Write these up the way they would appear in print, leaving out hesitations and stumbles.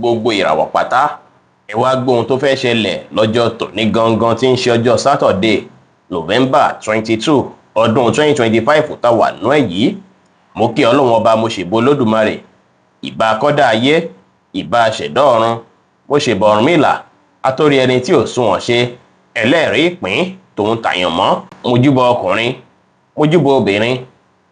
Gbogbo ìràwọ̀ pátá, ẹ wá gbóhun tó fẹ́ ṣẹlẹ̀ lọ́jọ́ tòní gangan tí ń ṣe ọjọ́ Saturday, November 22, ọdún 2025 tá wà nú ẹ̀ yìí. Mo kí Ọlọ́run Ọba, mo ṣèbò Olódùmarè, ìbà kọ́dá ayé, ìbà ṣẹ̀dá ọ̀run, mo ṣèbà Ọ̀rúnmìlà, atórí ẹni tí ò sunwọ̀n ṣe, ẹlẹ́rìí ìpín tòun tàyàn mọ́. Mo júbọ ọkùnrin, mo júbọ obìnrin,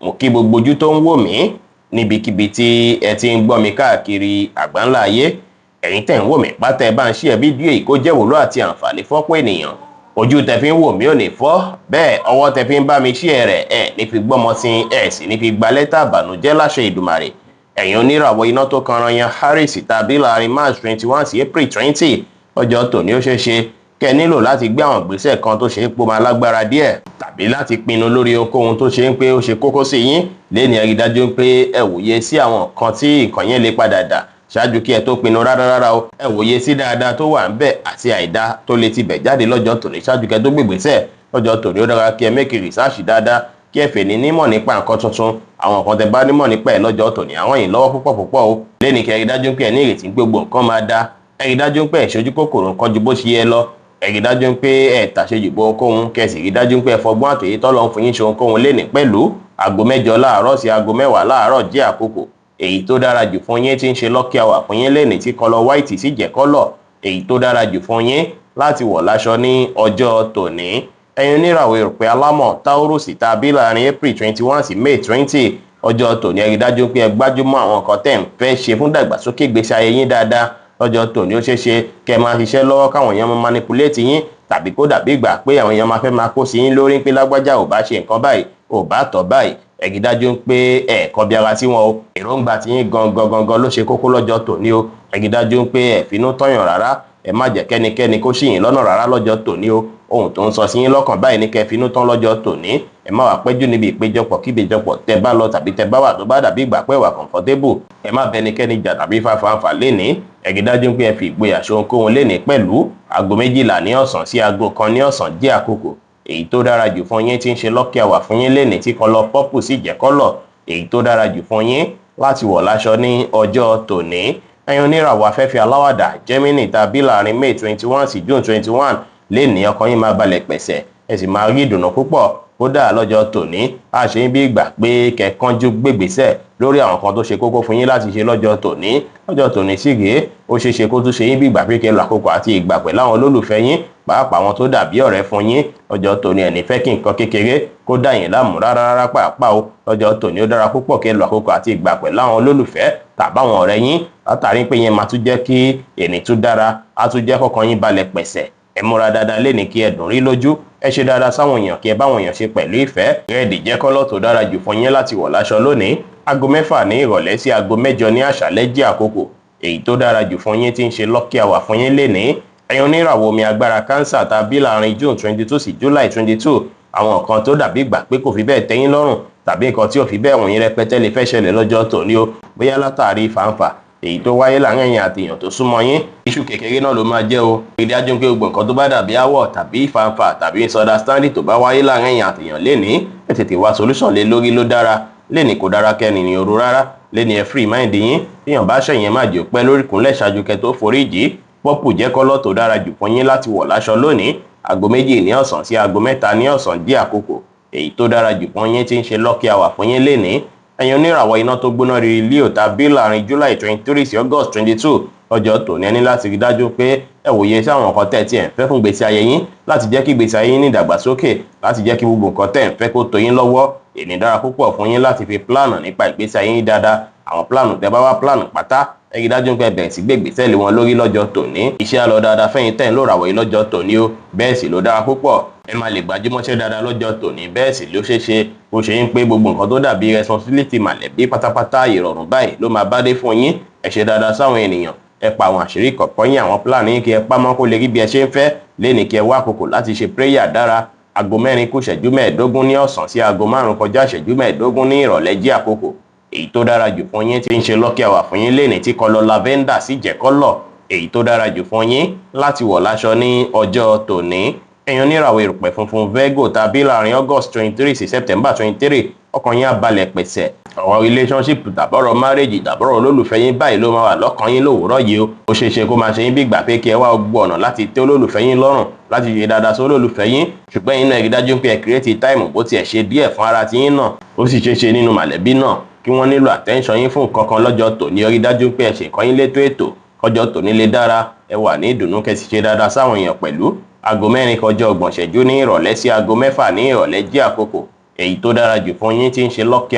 mo kí gbogbo ojú tó ń wò mí níbikíbi tí ẹ ti ń gbọ́ mi káàkiri àgbáńlá ayé. Ẹ̀yin tẹ̀ ń wò mí pátá, ẹ bá ń ṣí ẹ fídíò yìí kó jẹ́ wúlò àti àǹfààní fọ́pọ̀ ènìyàn. Ojú tẹ fi ń wò mí ò ní fọ́, bẹ́ẹ̀ ọwọ́ tẹ fi ń bá mi ṣí ẹ rẹ̀ ẹ ní fi gbọ́mọ sí ẹ sì ní fi gba lẹ́tà àbànújẹ́ láṣẹ Ìdùmarè. Ẹ̀yin oníràwọ̀ iná tó kanran yan Aries tàbí láàrin March 21 sí April 20, ọjọ́ tòní ó ṣeé ṣe kẹ́ nílò láti gbé àwọn ìgbésẹ̀ kan tó ṣe é pò máa lágbára díẹ̀, tàbí láti pinnu lórí ohunkóhun tó ṣe ń pé ó ṣe kókó sí yín lẹ́ni. Ẹ rí dájú pé ẹ wòye sí àwọn nǹkan tí nǹkan yẹn lè padà dà ṣáájú kí ẹ tó pinnu. Rárá rárá o, ẹ wòye sí dáadáa tó wà ńbẹ̀ àti àìdá tó lè tibẹ̀ jáde lọ́jọ́ tòní ṣáájú kẹ́ tó gbègbèsẹ̀. Lọ́jọ́ tòní, ó dára kí ẹ make research dáadáa, kí ẹ fèní nímọ̀ nípa nǹkan tuntun. Àwọn nǹkan tẹ bá nímọ̀ nípa ẹ̀ lọ́jọ́ tòní àwọn yìí lọ́wọ́ púpọ̀ púpọ̀ o. Lẹ́ni kẹ́ ẹ rí dájú pé ẹ ní ìrètí gbogbo nǹkan máa dá. Ẹ rí dájú pé ẹ ṣojú kòkòrò nǹkan ju bó ṣe yẹ lọ. Ẹ rí dájú pé ẹ tàṣejù bó ohunkóhun, kẹ́ sì rí dájú pé ẹ fọgbọ́n àtòyí tọ́lọ́ ń fún yín ṣe ohunkóhun lénìí. Pẹ̀lú aago 8 láàárọ̀ sí aago 10 láàárọ̀ jẹ́ àkókò èyí tó dára jù fún yín tí ń ṣe lucky hour fún yín lénìí, tí colour white sì jẹ́ colour èyí tó dára jù fún yín láti wọ̀ láṣọ ní ọjọ́ tòní. Ẹ̀yin oníràwọ̀ erùpẹ̀ alámọ̀ Taurus tàbí láàrin April 21 sí May 20, ọjọ́ tòní ẹ rí dájú pé ẹ gbájúmọ́ àwọn nǹkan tẹ́ ń fẹ́ ṣe fún dàgbàsókè ìgbésí ayé yín dáadáa. Lọ́jọ́ tòní, ó ṣeé ṣe kẹ́ ẹ máa ṣiṣẹ́ lọ́wọ́ káwọn èèyàn máa manipulate yín, tàbí kó dàbí ìgbà pé àwọn èèyàn máa fẹ́ máa kó sí yín lórí pé lágbájá ò bá ṣe nǹkan báyìí, ò bá tọ̀ báyìí. Ẹ rí dájú pé ẹ kọbi ara sí wọn o. Èròǹgbà tí yín gangan gangan ló ṣe kókó lọ́jọ́ tòní o. Ẹ rí dájú pé ẹ finú tọ̀yàn rárá, ẹ má jẹ́ kẹ́nikẹ́ni kó ṣì yín lọ́nà rárá lọ́jọ́ tòní o. Ohun tó ń sọ sí yín lọ́kàn báyìí ní kẹ́ finú tán lọ́jọ́ tòní. Ẹ má wàá pẹ́jù níbi ìpéjọpọ̀ kí ìpéjọpọ̀ tẹ bá lọ tàbí tẹ bá wà tó bá dàbí ìgbà pé wà comfortable. Ẹ má bẹnikẹ́ni jà tàbí fàfàǹfà lénìí. Ẹ rí dájú pé ẹ fi ìgboyà ṣe ohunkóhun lénìí. Pẹ̀lú aago 12 ní ọ̀sán sí aago 1 ní ọ̀sán jẹ́ àkókò èyí tó dára jù fún yín tí ń ṣe lucky hour fún yín lénìí, tí colour purple sì jẹ́ colour èyí tó dára jù fún yín láti wọ̀ láṣọ ní ọjọ́ tòní. Ẹ̀yin oníràwọ̀ afẹ́fẹ́ aláwàdà Gemini tàbí láàrin May 21 sí June 21, lénìí ọkàn yín máa balẹ̀ pẹ̀sẹ̀, ẹ sì máa rí ìdùnnú púpọ̀. Kódà lọ́jọ́ tòní, a ṣe ń bí ìgbà pé kẹ̀kánjú gbégbèsẹ̀ lórí àwọn kan tó ṣe kókó fún yín láti ṣe lọ́jọ́ tòní. Lọ́jọ́ tòní sì rèé, ó ṣeé ṣe kó tún ṣe yín bí ìgbà pé kẹ́ lọ àkókò àti ìgbà pẹ̀lú àwọn olólùfẹ́ yín, pàápàá àwọn tó dàbí ọ̀rẹ́ fún yín. Lọ́jọ́ tòní, ẹ̀ ní fẹ́ kí nǹkan kékeré kó dà yín láàmú rárá rárá pàápàá o. Lọ́jọ́ tòní, ó dára púpọ̀ kẹ́ lọ àkókò àti ìgbà pẹ̀lú àwọn olólùfẹ́ tàbáwọn ọ̀rẹ́ yín, látàrí pé yẹn máa tún jẹ́ kí èní tún dára, á tún jẹ́ kọ́kàn yín balẹ̀ pẹ̀sẹ̀. Ẹ múra dáadáa léni kí ẹ dùn rí lójú. Ẹ ṣe dáadáa sáwọn èèyàn, kí ẹ báwọn èèyàn ṣe pẹ̀lú ìfẹ́. Red jẹ́ colour tó dára jù fún yín láti wọ̀ láṣọ lónìí. Aago 6 ní ìrọ̀lẹ́ sí aago 8 ní àṣálẹ́ jẹ́ àkókò èyí tó dára jù fún yín tí ń ṣe lucky hour fún yín lénìí. Ẹ̀yin oníràwọ̀ omi agbára Cancer tàbí láàrin June 22 sí July 22, àwọn nǹkan tó dàbí ìgbà pé kò fi bẹ́ẹ̀ tẹ́yín lọ́rùn tàbí nǹkan tí ò fi bẹ́ẹ̀ wọ̀nyí rẹpẹtẹ lè fẹ́ ṣẹlẹ̀ lọ́jọ́ tòní o, bóyá látàrí fàǹfà èyí tó wáyé láàrin ẹ̀yin àti èèyàn tó súnmọ́ yín. Iṣu kékeré náà ló máa jẹ́ o. Rí dájú pé gbogbo nǹkan tó bá dàbí áwọ̀ tàbí ìfàǹfà tàbí misunderstanding tó bá wáyé láàrin ẹ̀yin àti èèyàn lénìí, ẹ tètè wá solution lé lórí ló dára. Lénìí, kò dára kẹ́ni ní òru rárá. Lénìí, ẹ free mind yín. Téèyàn bá ṣẹ̀yìn, má jẹ́ pẹ́ lórí ìkúnlẹ̀ ṣáájú kẹ́ tó forí jì. Purple jẹ́ colour tó dára jù fún yín láti wọ̀ láṣọ lónìí. Aago 2 ní ọ̀sán sí aago 3 ní ọ̀sán jẹ́ àkókò èyí tó dára jù fún yín tí ń ṣe lucky hour fún yín lénìí. Ẹ̀yin oníràwọ̀ iná tó gbóná riri Leo tàbí láàrin July 23 sí August 22, ọjọ́ tòní ẹ ní láti rí dájú pé ẹ wòye sí àwọn nǹkan tẹ́ tí ẹ̀ ń fẹ́ fún ìgbésí ayé yín, láti jẹ́ kí ìgbésí ayé yín ní ìdàgbàsókè, láti jẹ́ kí gbogbo nǹkan tẹ́ ẹ̀ ń fẹ́ kó tó yín lọ́wọ́. Èní dára púpọ̀ fún yín láti fi plan nípa ìgbésí ayé yín dáadáa. Àwọn plan tẹ́ bá wá plan pátá, ẹ rí dájú pé ẹ bẹ̀rẹ̀ sí gbé ìgbésẹ̀ lé wọn lórí lọ́jọ́ tòní. Iṣẹ́ á lọ dáadáa fẹ́yìn tẹ́ ń lò ràwọ̀ yìí lọ́jọ́ tòní o. Bẹ́ẹ̀ sì ló dára púpọ̀, ẹ máa lè gbájúmọ́ṣẹ́ dáadáa lọ́jọ́ tòní. Bẹ́ẹ̀ sì ló ṣeé ṣe bó ṣe ń pé gbogbo nǹkan tó dàbí responsibility màlẹ́bí pátápátá, ìrọ̀rùn báyìí ló máa bá dé fún yín. Ẹ ṣe dáadáa sáwọn ènìyàn, ẹ pa àwọn àṣírí kọ̀ọ̀kan yín, àwọn plan yín, kí ẹ pamọ́ kó lè rí bí ẹ ṣe ń fẹ́. Léni, kí ẹ wá àkókò láti ṣe prayer dára. Aago 4 kù ìṣẹ́jú 15 ní ọ̀sán sí aago 5 kọjá ìṣẹ́jú 15 ní ìrọ̀lẹ́ jẹ́ àkókò èyí tó dára jù fún yín tí ń ṣe lucky hour fún yín léni, tí colour lavender sì jẹ́ colour èyí tó dára jù fún yín láti wọ̀ láṣọ ní ọjọ́ tòní. Ẹ̀yin oníràwọ̀ erùpẹ̀ funfun Virgo tàbí láàrin August 23 sí September 23, ọkàn yín á balẹ̀ pẹ̀sẹ̀. Ọ̀rọ̀ relationship tàbọ̀rọ̀ marriage tàbọ̀rọ̀ olólùfẹ́ yín báyìí ló máa wà lọ́kàn yín lówùúrọ̀ yìí o. Ó ṣeé ṣe kó máa ṣe yín bí ìgbà pé kí ẹ wá gbogbo ọ̀nà láti tẹ́ olólùfẹ́ yín lọ́rùn, láti ṣe dáadáa sí olólùfẹ́ yín, ṣùgbọ́n ẹ̀yin náà rí dájú pé ẹ create time bó tiẹ̀ ṣe díẹ̀ fún ara tiyín náà. Ó sì ṣeé ṣe nínú màlẹ́bí náà kí wọ́n nílò attention yín fún nǹkan kan lọ́jọ́ tòní. Ẹ rí dájú pé ẹ ṣe nǹkan yín létò ètò kọjọ́ tòní lè dára. Ẹ wà ní ìdùnnú, kẹ́ sì ṣe dáadáa sáwọn èèyàn pẹ̀lú. 4:30 ní ìrọ̀lẹ́ sí 6:00 ní ìrọ̀lẹ́ jẹ́ àkókò èyí tó dára jù fún yín tí ń ṣe lucky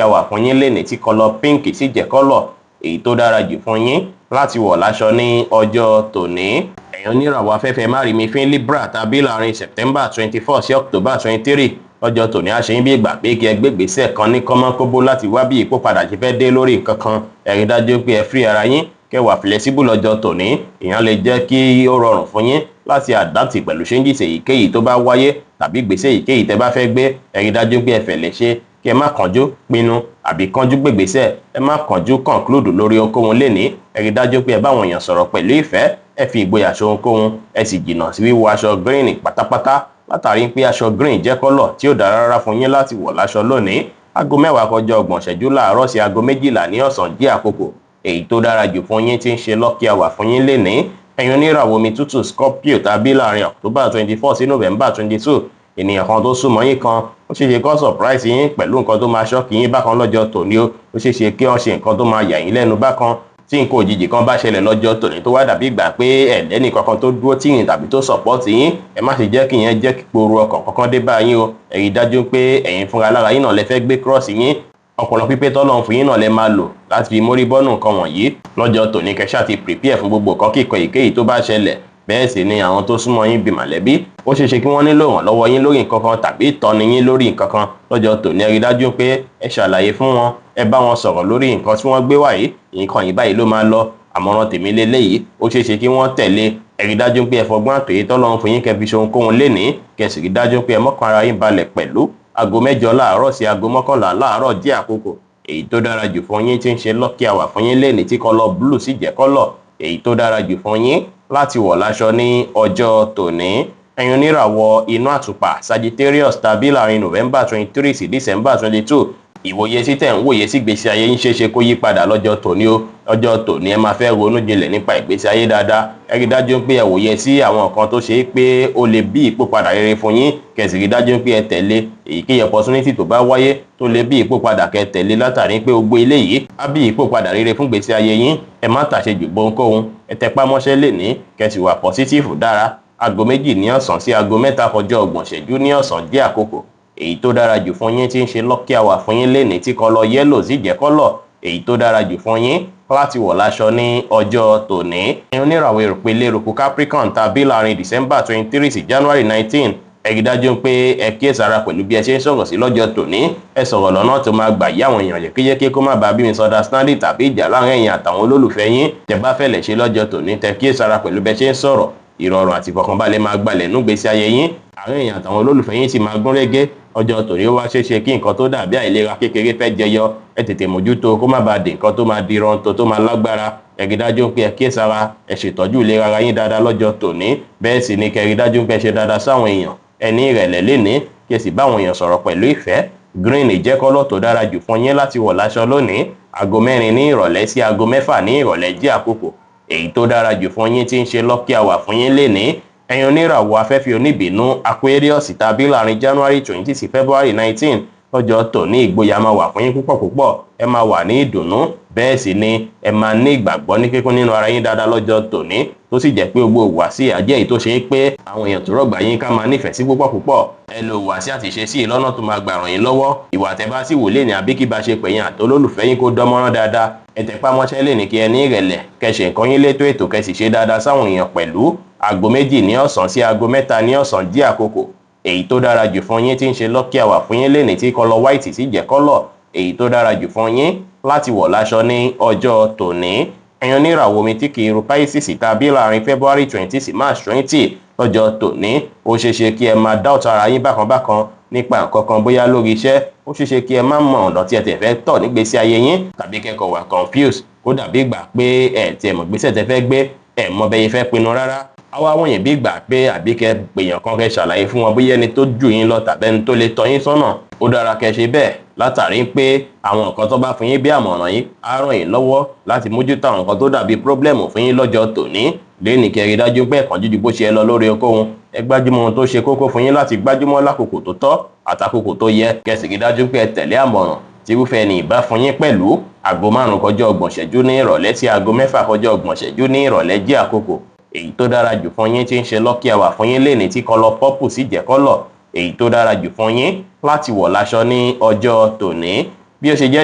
hour fún yín lénìí, tí colour pink sì jẹ́ colour èyí tó dára jù fún yín láti wọ̀ láṣọ ní ọjọ́ tòní. Ẹ̀yin oníràwọ̀ afẹ́fẹ́ má rí mi fín, Libra, tàbí láàrin September 24 sí October 23, lọ́jọ́ tòní á ṣe yín bí ìgbà pé kí ẹ gbé ìgbésẹ̀ kan ní kọ́mọ́kóbó láti wá bí ìpó padà ṣe fẹ́ dé lórí nǹkan kan. Ẹ rí dájú pé ẹ free ara yín, kẹ́ wà flexible lọ́jọ́ tòní. Ìyẹn lè jẹ́ kí ó rọrùn fún yín láti adapt pẹ̀lú changes èyíkéyìí tó bá wáyé tàbí ìgbésẹ̀ èyíkéyìí tẹ́ bá fẹ́ gbé. Ẹ rí dájú pé ẹ fẹ̀lẹ̀ ṣe, kí ẹ má kánjú pinnu àbí kánjú gbègbèsẹ̀, ẹ má kánjú conclude lórí ohunkóhun lénìí. Ẹ rí dájú pé ẹ bá àwọn èèyàn sọ̀rọ̀ pẹ̀lú ìfẹ́, ẹ fi ìgboyà ṣe ohunkóhun, ẹ sì jìnnà sí wíwọ̀ aṣọ green pátápátá, látàrí pé aṣọ green jẹ́ colour tí ó dára rárá fún yín láti wọ̀ láṣọ lónìí. 10:30 láàárọ̀ sí 12:00 ní ọ̀sán jẹ́ àkókò èyí tó dára jù fún yín tí ń ṣe lucky hour fún yín lénìí. Ẹ̀yin oníràwọ̀ omi tútù, Scorpio, tàbí láàrin October 24 sí November 22, ènìyàn kan tó súnmọ́ yín kan, ó ṣeé ṣe kó surprise yín pẹ̀lú nǹkan tó máa shock yín bákan lọ́jọ́ tòní o. Ó ṣeé ṣe kí wọ́n ṣe nǹkan tó máa yà yín lẹ́nu bákan. Tí nǹkan òjijì kan bá ṣẹlẹ̀ lọ́jọ́ tòní tó wá dàbí ìgbà pé ẹ̀lẹ́nì kankan tó dúró tì yín tàbí tó support yín, ẹ má ṣe jẹ́ kí ìyẹn jẹ́ kí poru ọkàn kankan dé bá yín o. Ẹ rí dájú pé ẹ̀yin fúnra lára yín náà lẹ fẹ́ gbé cross yín. Ọpọlọ pípé tọ́lọ́run fún yín náà lẹ máa lò láti fi mórí bọ́nù nǹkan wọ̀nyí lọ́jọ́ tòní. Kẹ́ ṣáà ti prepare fún gbogbo nǹkan kíkan èyíkéyìí tó bá ṣẹlẹ̀. Bẹ́ẹ̀ sì ni àwọn tó súnmọ́ yín bí mọ̀lẹ́bí, ó ṣeé ṣe kí wọ́n nílò ìrànlọ́wọ́ yín lórí nǹkan kan tàbí ìtọ́ni yín lórí nǹkan kan lọ́jọ́ tòní. Ẹ rí dájú pé ẹ ṣàlàyé fún wọn, ẹ bá wọn sọ̀rọ̀ lórí nǹkan tí wọ́n gbé wá yìí. Nǹkan yìí báyìí ló máa lọ, àmọ̀ràn tèmi leléyìí. Ó ṣeé ṣe kí wọ́n tẹ̀lé. Ẹ rí dájú pé ẹ fọgbọ́n àtòyé tọ́lọ́run fún yín kẹ́ fi ṣe ohunkóhun lénìí, kẹ́ sì rí dájú pé ẹ mọ́kàn ara yín balẹ̀ pẹ̀lú. 8:00 láàárọ̀ sí 11:00 láàárọ̀ jẹ́ àkókò èyí tó dára jù fún yín tí ń ṣe lucky hour fún yín lénìí, tí colour blue sì jẹ́ colour èyí tó dára jù fún yín láti wọ̀ láṣọ ní ọjọ́ tòní. Ẹ̀yin oníràwọ̀ inú àtùpà, Sagittarius, tàbí láàrin November 23 sí December 22, ìwòye sí tẹ̀ ń wòye sí ìgbésí ayé yín ṣeéṣe kó yí padà lọ́jọ́ tòní o. Lọ́jọ́ tòní, ẹ máa fẹ́ ronú jinlẹ̀ nípa ìgbésí ayé dáadáa. Ẹ rí dájú pé ẹ wòye sí àwọn nǹkan tó ṣe é pé ó lè bí ìpòpadà rere fún yín, kẹ́ sì rí dájú pé ẹ tẹ̀lé èyíkéyìí opportunity tó bá wáyé tó lè bí ìpòpadà, kẹ́ tẹ̀lé, látàrí pé gbogbo eléyìí á bí ìpòpadà rere fún ìgbésí ayé yín. Ẹ má tàṣejù gbohunkóhun, ẹ tẹpá mọ́ṣẹ́ lénìí, kẹ́ sì wà positive dára. 2:00 ní ọ̀sán sí 2:30 ní ọ̀sán jẹ́ àkókò èyí tó dára jù fún yín tí ń ṣe lucky hour fún yín lénìí, tí colour yellow sì jẹ́ colour èyí tó dára jù fún yín láti wọ̀ láṣọ ní ọjọ́ tòní. Ẹ̀yin oníràwọ̀ erùpẹ̀ lérúkú, Capricorn, tàbí láàrin December 23 sí January 19, ẹ rí dájú pé ẹ kíyèsára pẹ̀lú bí ẹ ṣe ń sọ̀rọ̀ sí lọ́jọ́ tòní. Ẹ sọ̀rọ̀ lọ́nà tó máa gbà yí àwọn èèyàn yékéyéké, kó má bàa bí misunderstanding tàbí ìjà láàrin ẹ̀yin àtàwọn olólùfẹ́ yín. Tẹ́ bá fẹ́lẹ̀ ṣe lọ́jọ́ tòní, tẹ́ kíyèsára pẹ̀lú bẹ́ ṣe ń sọ̀rọ̀, ìrọ̀rùn àti ìfọ̀kànbalẹ̀ máa gbalẹ̀ núgbésí ayé yín, àárín èèyàn àtàwọn olólùfẹ́ yín sì máa gún régé. Ọjọ́ tòní, ó wá ṣeéṣe kí nǹkan tó dàbí àìlera kékeré fẹ́ jẹyọ. Ẹ tètè mójútó kó má bàa di nǹkan tó máa di rántó tó máa lágbára. Ẹ rí dájú pé ẹ kíyèsára, ẹ ṣètọ́jú ìlera ara yín dáadáa lọ́jọ́ tòní. Bẹ́ẹ̀ sì ni kẹ́ rí dájú pé ẹ ṣe dáadáa sáwọn èèyàn, ẹ ní ìrẹ̀lẹ̀ lénìí, kí ẹ sì bá àwọn èèyàn sọ̀rọ̀ pẹ̀lú ìfẹ́. Green jẹ́ colour tó dára jù fún yín láti wọ̀ láṣọ lónìí. 4:00 ní ìrọ̀lẹ́ sí 6:00 ní ìrọ̀lẹ́ jẹ́ àkókò èyí tó dára jù fún yín tí ń ṣe lucky hour fún yín lénìí. Ẹ̀yin oníràwọ̀ afẹ́fẹ́ oníbínú, Aquarius, tàbí láàrin January 20 sí February 19, lọ́jọ́ tòní ìgboyà máa wà fún yín púpọ̀ púpọ̀. Ẹ máa wà ní ìdùnnú, bẹ́ẹ̀ sì ni ẹ máa ní ìgbàgbọ́ ní kíkún nínú ara yín dáadáa lọ́jọ́ tòní, tó sì jẹ́ pé gbogbo ìhùwàsí àjẹ́ èyí tó ṣe é pé àwọn èèyàn tó rọ̀gbà yín ká máa nífẹ̀ẹ́ sí púpọ̀ púpọ̀. Ẹ lo ìhùwàsí àti ìṣesí lọ́nà tó máa gbà ràn yín lọ́wọ́. Ìwà tẹ́ bá sì wò lé ní àbí kí bá ṣe pẹ̀yìn àtolólùfẹ́ yín kó dánmọ́rán dáadáa. Ẹ tẹpá mọ́ṣẹ́ lè ní kí ẹ ní ìrẹ̀lẹ̀, kẹ́ ṣe nǹkan yín létò ètò, kẹ́ sì ṣe dáadáa sáwọn èèyàn pẹ̀lú. 2:00 ní ọ̀sán sí 3:00 ní ọ̀sán jẹ́ àkókò èyí tó dára jù fún yín tí ń ṣe lucky hour fún yín lénìí, tí colour white sì jẹ́ colour èyí tó dára jù fún yín láti wọ̀ láṣọ ní ọjọ́ tòní. Ẹ̀yin oníràwọ̀ omi tí kì í ru, Pisces, tàbí láàrin February 20 sí March 20, lọ́jọ́ tòní ó ṣeé ṣe kí ẹ máa doubt ara yín bákan bákan nípa nǹkan kan, bóyá lórí iṣẹ́. Ó ṣeé ṣe kí ẹ má mọ ọ̀nà tí ẹ tẹ̀ fẹ́ tọ̀ nígbésí ayé yín, tàbí kẹ́kọ̀ọ́ wà confused, kó dàbí ìgbà pé ẹ tiẹ̀ mọ̀ gbésẹ̀ tẹ́ fẹ́ gbé, ẹ mọ bẹ́ẹ̀ fẹ́ pinnu rárá. Àwa wọ̀nyí bí ìgbà pé àbí kẹ́ pèèyàn kan, kẹ́ ṣàlàyé fún wọn, bóyá ẹni tó jù yín lọ tàbí ẹni tó lè tọ́ yín sọ́nà. Ó dára kẹ́ ṣe bẹ́ẹ̀. Látàrí pé àwọn nǹkan tó bá fún yín bí àmọ̀ràn yìí á ràn yín lọ́wọ́ láti mójútó àwọn nǹkan tó dàbí problem fún yín lọ́jọ́ tòní. Lẹ́nìí kẹrin dájú pé ẹ̀kan jíju bó ṣe ẹ lọ lórí okòwò, ẹ gbájúmọ́ ohun tó ṣe kókó fún yín láti gbájúmọ́ lákòókò tó tọ́ àtàkókò tó yẹ, kẹsì rí dájú pé ẹ tẹ̀lé àmọ̀ràn tí irúfẹ́ ẹni ìbá fún yín pẹ̀lú. 5:30 ní ìrọ̀lẹ́ tí 6:30 ní ìrọ̀lẹ́ jẹ́ àkókò èyí tó dára jù fún yín tí ń ṣe lucky hour fún yín lẹ́ni, tí colour purple sì jẹ́ colour èyí tó dára jù fún yín láti wọ̀ láṣọ ní ọjọ́ tòní. Bí ó ṣe jẹ́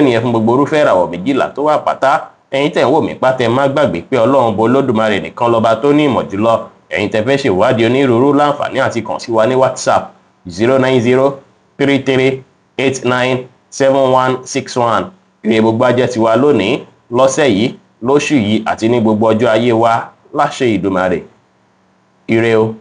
nìyẹn fún gbogbo irúfẹ́ ìràwọ̀ 12 tó wà pátá. Ẹ̀yin tẹ̀ ń wò mí pátá, má gbàgbé pé Ọlọ́run bo Olódùmarè nìkan lọ́ba tó ní ìmọ̀ jùlọ. Ẹ̀yin tẹ́ fẹ́ ṣèwádìí onírúurú, láǹfààní àti kàn sí wa ní WhatsApp 09033897161. Ire gbogbo ajẹ́ tiwa lónìí, lọ́sẹ̀ yìí, lóṣù yìí àti ní gbogbo ọjọ́ ayé wa láṣẹ Ìdùmarè. Ire o.